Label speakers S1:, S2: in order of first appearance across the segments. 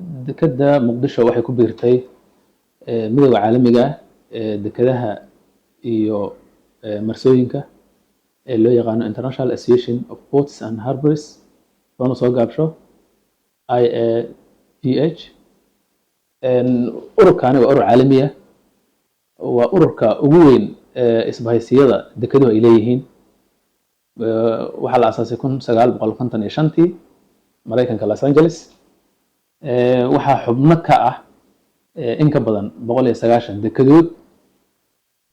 S1: Dekedda Muqdisho waxay ku biirtay Midowda Caalamiga ah ee Dekedaha iyo Marsooyinka ee loo yaqaano International Association of Ports and Harbors, loona soo gaabsho IAPH. Ururkani waa urur caalami ah, waa ururka ugu weyn ee isbahaysiyada dekeduhu ay leeyihiin. Waxaa la asaasay 1955-tii, Maraykanka, Los Angeles. Waxaa xubno ka ah in ka badan 190 dekedood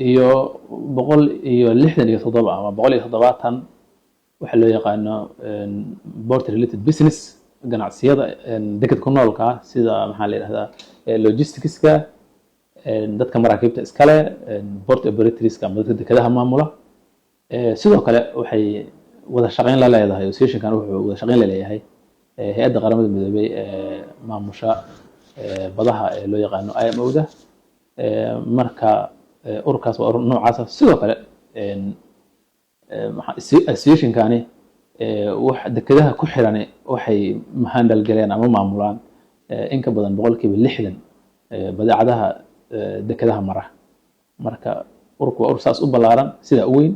S1: iyo 167 ama 170 waxaa loo yaqaano port related business, ganacsiyada deked ku noolka ah, sida maxaa la yidhahdaa, logisticska, dadka maraakiibta iskale, port operatorska ama dadka dekedaha maamula. Sidoo kale waxay wada shaqeyn la leedahay, associationkan wuxuu wada shaqeyn la leeyahay hay-adda Qaramada Midoobay ee maamusha badaha ee loo yaqaano IMO-da. Marka ururkaas waa urur noocaasa. Sidoo kale associationkani wax dekedaha ku xirani waxay handle galeen ama maamulaan in ka badan 60% badeecadaha dekedaha mara. Marka ururku waa urur saas u ballaaran, sidaa u weyn.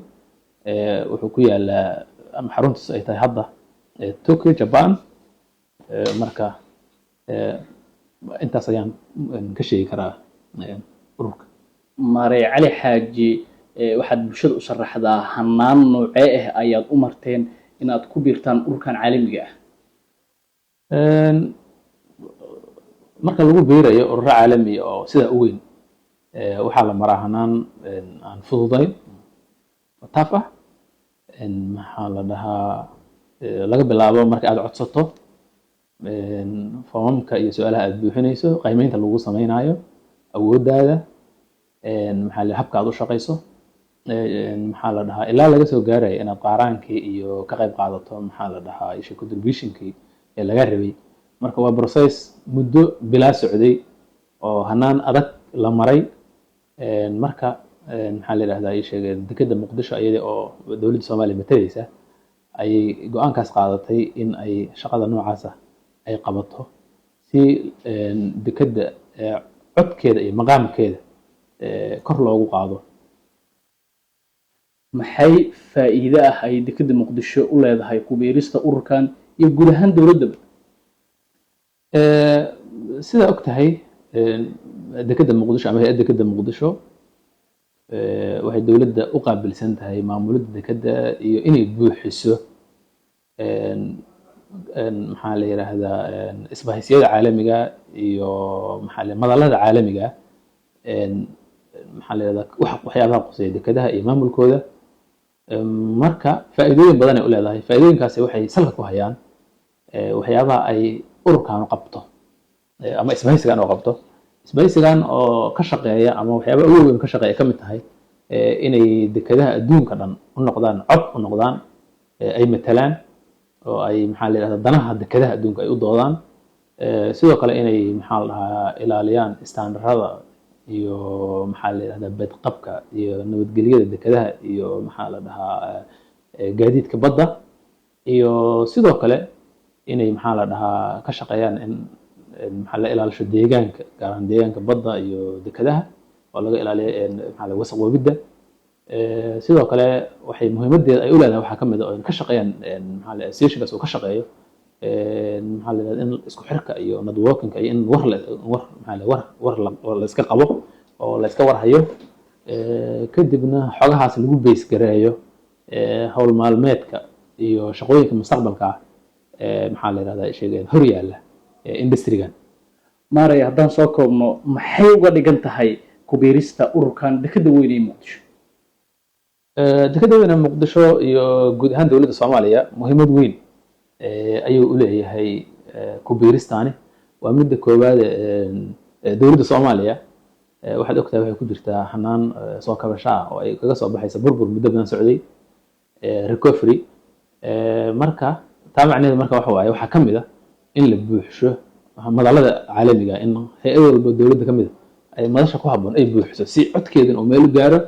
S1: Wuxuu ku yaalaa ama xaruntiisu ay tahay hadda Tokyo, Japan. Marka intaas ayaan ka sheegi karaa ururka.
S2: Maarey Cali Xaaji, waxaad bulshada u sharaxdaa hanaan noocee ah ayaad u marteen inaad ku biirtaan ururkan caalamiga ah?
S1: Marka lagu biirayo ururo caalami oo sidaa u weyn, waxaa la maraa hanaan aan fududayn oo tough ah. Maxaa la dhahaa, laga bilaabo marka aad codsato foomamka iyo su-aalaha aad buuxinayso, qiimeynta lagu sameynayo awooddaada, maxaa la habka aad u shaqayso, maxaa la dhahaa, ilaa laga soo gaarayo inaad qaaraankii iyo ka qayb qaadato, maxaa la dhahaa, isha contributionkii ee laga rabay. Marka waa process muddo bilaa socday oo hanaan adag la maray. Marka maxaa la yidhahdaa, ii sheegay, Dekedda Muqdisho iyada oo dowladda Soomaaliya matalaysa ayay go-aankaas qaadatay in ay shaqada noocaas ah ay qabato, si dekedda codkeeda iyo maqaamkeeda kor loogu qaado.
S2: Maxay faa'iide ah ay Dekedda Muqdisho u leedahay ku biirista ururkan iyo guud ahaan dowladdaba?
S1: Sidaa og tahay, Dekedda Muqdisho ama hay-adda Dekedda Muqdisho waxay dowladda u qaabilsan tahay maamulidda dekedda iyo inay buuxiso, maxaa la yidhaahdaa, isbahaysiyada caalamiga iyo maxaa la madalada caalamiga, maxaa la yidhahdaa, waxyaabaha quseeya dekedaha iyo maamulkooda. Marka faa'iidooyin badan ay u leedahay. Faa'iidooyinkaasi waxay salka ku hayaan waxyaabaha ay ururkaanu qabto ama isbahaysigan oo qabto, isbahaysigan oo ka shaqeeya ama waxyaabaha ugu weyn ka shaqeeya ka mid tahay inay dekedaha adduunka dhan u noqdaan cod, u noqdaan ay matalaan oo ay, maxaa la yidhahdaa, danaha dekedaha adduunka ay u doodaan. Sidoo kale inay, maxaa la dhahaa, ilaaliyaan standarada iyo, maxaa la yidhahdaa, badqabka iyo nabadgelyada dekedaha iyo, maxaa la dhahaa, gaadiidka badda, iyo sidoo kale inay, maxaa la dhahaa, ka shaqeeyaan in maxaa la ilaalisho deegaanka, gaar ahaan deegaanka badda iyo dekedaha oo laga ilaaliyo maxaa la wasaqoobidda. Sidoo kale waxay muhiimadeeda ay u leedahay waxaa ka mid ah oo ka shaqeeyaan, maxaa la associationkaas uu ka shaqeeyo, maxaa la yidhahdaa, in isku xirka iyo networkingka iyo in war la war maxaa la war war la iska qabo oo la iska warhayo, kadibna xogahaas lagu base gareeyo howl maalmeedka iyo shaqooyinka mustaqbalka ah ee, maxaa la yidhahdaa, sheegeen hor yaalla industrygan.
S2: Maarey, haddaan soo koobno, maxay uga dhigan tahay ku biirista ururkan dekedda weyn ee Muqdisho?
S1: Dekedda weyn ee Muqdisho iyo guud ahaan dowladda Soomaaliya muhiimad weyn ayuu u leeyahay ku biiristaani. Waa midda koowaad, dowladda Soomaaliya waxaad ogtahay waxay ku jirtaa hanaan soo kabasho ah oo ay kaga soo baxaysa burbur muddo badan socday, recovery. Marka taa macnaheedu marka waxa waaye, waxaa ka mid ah in la buuxsho madalada caalamiga, in hay-ad walba dowladda ka mid a ay madasha ku habboon ay buuxiso si codkeedana uu meel u gaaro,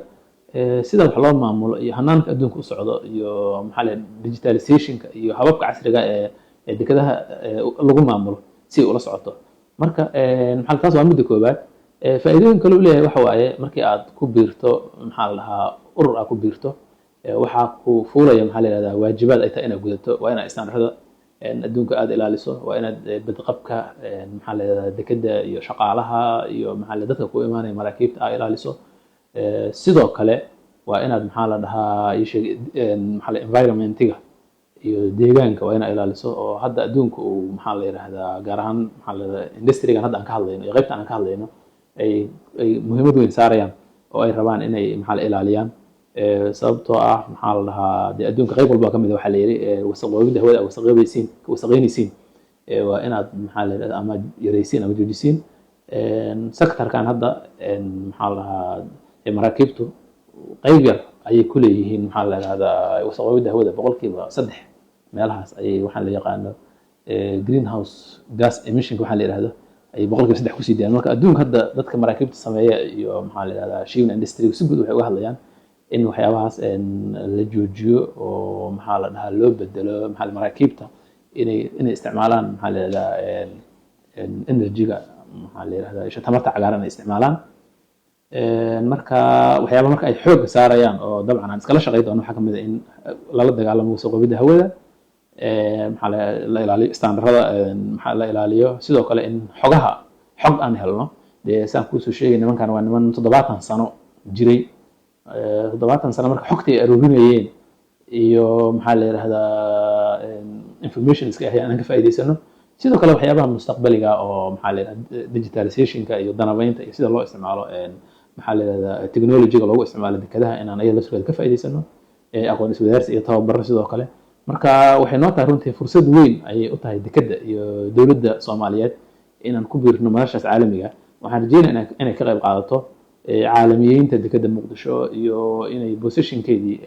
S1: sida wax loo maamulo iyo hanaanka adduunka u socdo iyo, maxaa la digitalizationka iyo hababka casriga ee dekedaha lagu maamulo si ay ula socoto. Marka maxaa taas waa midda koowaad. Faa'iidooyin kale uu leeyahay waxa waaye, markii aad ku biirto, maxaa la dhahaa, urur aad ku biirto, waxaa ku fuulaya, maxaa la yihahdaa, waajibaad ay tahay inaad gudato. Waa inaad standardada adduunka aad ilaaliso, waa inaad badqabka, maxaa la yihahdaa, dekeda iyo shaqaalaha iyo, maxaa la, dadka ku imaanaya maraakiibta aad ilaaliso. Sidoo kale waa inaad, maxaa la dhahaa, ii sheeg, maxaa la, environmentiga iyo deegaanka waa inaad ilaaliso, oo hadda adduunka uu, maxaa la yidhahdaa, gaar ahaan, maxaa la yidhahdaa, industrygan hadda aan ka hadlayno iyo qaybtan aan ka hadlayno ay muhiimad weyn saarayaan oo ay rabaan inay, maxaa la, ilaaliyaan. Sababtoo ah, maxaa la dhahaa, dee adduunka qayb walba ka mid a waxaa la yidhi wasaqoobidda hawada aad wasaqoobaysiin, wasaqeynaysiin, waa inaad, maxaa la yidhahdaa, ama yaraysiin ama joojisiin. Sectorkan hadda, maxaa la dhahaa, maraakiibtu qayb yar ayay ku leeyihiin, maxaa la yidhahdaa, wasaqoobidda hawada, 3% meelahaas ayay, waxaan la yaqaano greenhouse gas emissionka waxaa la yidhahdo, ayay 3% kusii dayaan. Marka adduunka hadda dadka maraakiibta sameeya iyo, maxaa la yidhahdaa, shipping industry si guud waxay uga hadlayaan in waxyaabahaas la joojiyo oo, maxaa la dhahaa, loo bedelo, maxaa maraakiibta inay isticmaalaan, maxaa la yidhahdaa, energy-ga, maxaa la yidhahdaa, tamarta cagaaran ay isticmaalaan. Marka waxyaaba marka ay xoogga saarayaan oo dabcan aan iskala shaqey doono waxaa kamid a in lala dagaalamo wasaqoobidda hawada, maxaa la ilaaliyo standarada, maxaa la ilaaliyo, sidoo kale in xogaha, xog aan helno. Dee saan kuusoo sheegay, nimankan waa niman 70 sano jiray. 70 sano marka xogta ay aruurinayeen iyo, maxaa la yidhahdaa, information iska ahay aan ka faa'iidaysano. Sidoo kale waxyaabaha mustaqbaliga oo, maxaa la yidhahdaa, digitalizationka iyo danabeynta iyo sida loo isticmaalo, maxaa la yidhahdaa, technologyga loogu isticmaalo dekadaha, inaan ayada laftirkeeda ka faa'iidaysano, aqoon iswadaarsi iyo tababaro sidoo kale. Marka waxay noo tahay runtii fursad weyn ayay u tahay dekadda iyo dowladda Soomaaliyeed inaan ku biirno madashaas caalamiga. Waxaan rajeynaya inay ka qayb qaadato caalamiyeynta dekadda Muqdisho iyo inay positionkeedii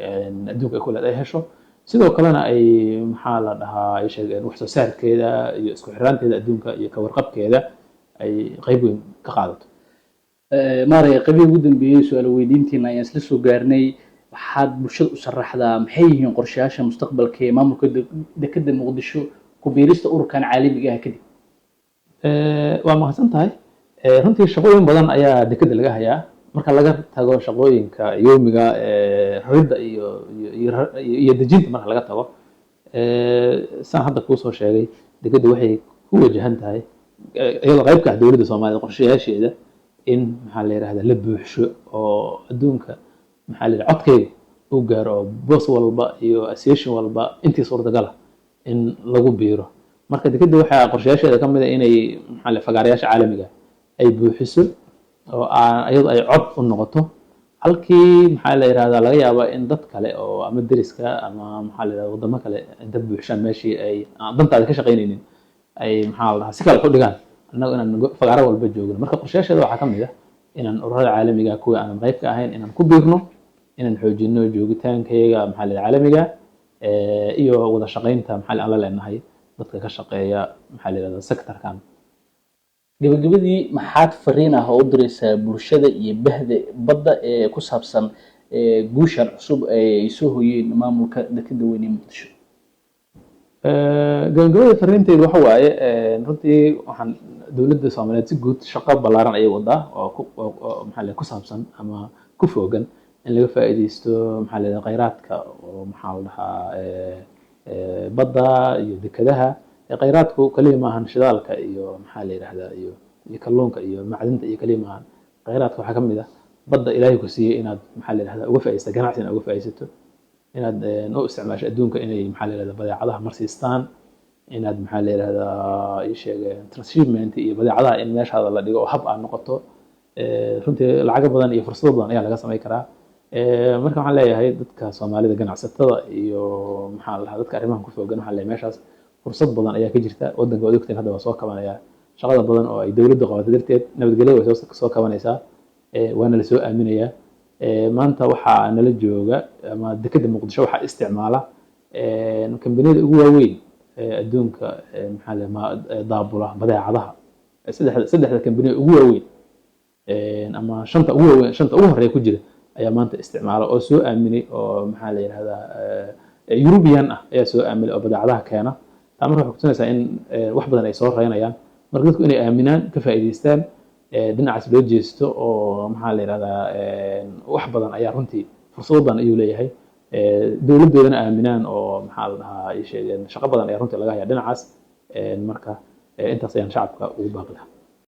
S1: adduunka ay ku leed ay hesho, sidoo kalena ay, maxaa la dhahaa, ay sheegeen, wax soo saarkeeda iyo isku xiraanteeda adduunka iyo ka warqabkeeda ay qayb weyn ka qaadato.
S2: Maaraya, qaybihii ugu dambeeyey su-aal weydiintiina ayaan isla soo gaarnay. Waxaad bulshada u sharaxdaa maxay yihiin qorshayaasha mustaqbalka ee maamulka dekadda Muqdisho ku biirista ururkan caalamiga ah kadib?
S1: Waa mahadsan tahay. Runtii shaqooyin badan ayaa dekadda laga hayaa marka laga tago shaqooyinka yoomiga, raridda iyo dejinta. Marka laga tago, saan hadda kuusoo sheegay, dekadda waxay ku wajahan tahay, iyadoo qayb ka ah dowladda Soomaaliyed qorshayaasheeda, in, maxaa la yidhahda, la buuxsho oo adduunka, maxaa la yidhahda, codkeyga uu gaaro oo boos walba iyo association walba intii suurtagala in lagu biiro. Marka dekadda waxaa qorshayaasheeda ka mid a inay, maxaa la, fagaarayaasha caalamiga ay buuxiso oo aan iyadu ay cod u noqoto, halkii, maxaa la yidhahdaa, laga yaaba in dad kale oo ama deriska ama, maxaa la yidhahda, waddamo kale inta buuxshaan meeshii ay aan dantaada ka shaqaynaynin, ay, maxaa la dhahaa, si kale wax u dhigaan, annagu inaan fagaaro walba joogno. Marka qorshayaasheeda waxaa ka mid ah inaan ururada caalamiga kuwa aanan qayb ka ahayn inaan ku biirno, inaan xoojino joogitaankayaga, maxaa la yidhahda, caalamiga, iyo wada shaqaynta, maxaa aan la leenahay dadka ka shaqeeya, maxaa la yidhahda, sectorkan.
S2: Gabagabadii, maxaad fariin ah oo u diraysaa bulshada iyo bahda badda ee ku saabsan guushan cusub ee ay soo hoyeen maamulka dekada weyn ee Muqdisho?
S1: Gabagabada fariinteydu waxa waaye, runtii waxaan dowladda Soomaaliyeed si guud shaqo ballaaran ayay wadaa oo ku oo maxaa la ku saabsan ama ku foogan in laga faa'iidaysto, maxaa la khayraadka oo, maxaa la dhahaa, badda iyo dekadaha. Khayraadku kaliya maahan shidaalka iyo, maxaa la yidhahdaa, iyo kalluunka iyo macdinta iyo kaliya maahan. Khayraadka waxaa ka mid ah badda Ilaahay ku siiyey inaad, maxaa la yidhahdaa, uga faa'iidaysato ganacsi, inaad uga faa'iidaysato, inaad u isticmaasho adduunka inay, maxaa la yidhahdaa, badeecadaha marsiistaan, inaad, maxaa la yidhahdaa, ii sheeg, transshipment iyo badeecadaha in meeshaada la dhigo oo hab aad noqoto. Runtii lacago badan iyo fursado badan ayaa laga samay karaa. Marka waxaan leeyahay dadka Soomaalida, ganacsatada iyo, maxaa la dhahaa, dadka arrimahan ku foogan, waxaan leeyahay meeshaas fursad badan ayaa ka jirta. Waddanka waad ogteen, hadda waa soo kabanaya shaqada badan oo ay dowladdu qabatay darteed. Nabadgelyo way soo kabanaysaa, waana lasoo aaminayaa. Maanta waxaa nala jooga ama dekeda Muqdisho waxaa isticmaala kambaniyada ugu waaweyn adduunka, maxaa la daabula badeecadaha. Saddexda kambaniya ugu waaweyn ama shanta ugu waaweyn, shanta ugu horeeya ku jira ayaa maanta isticmaala oo soo aaminay, oo, maxaa la yidhahdaa, European ah ayaa soo aaminay oo badeecadaha keena. Taa marka waxay kutusinaysaa in wax badan ay soo reynayaan. Marka dadku inay aaminaan, ka faa'iidaystaan, dhinacaas loo jeesto oo, maxaa la yihahdaa, wax badan ayaa runtii fursado badan ayuu leeyahay. Dowladdoodana aaminaan oo, maxaa la dhahaa, ay sheegeen, shaqo badan ayaa runtii laga hayaa dhinacaas. Marka intaas ayaan shacabka ugu baaqi lahaa.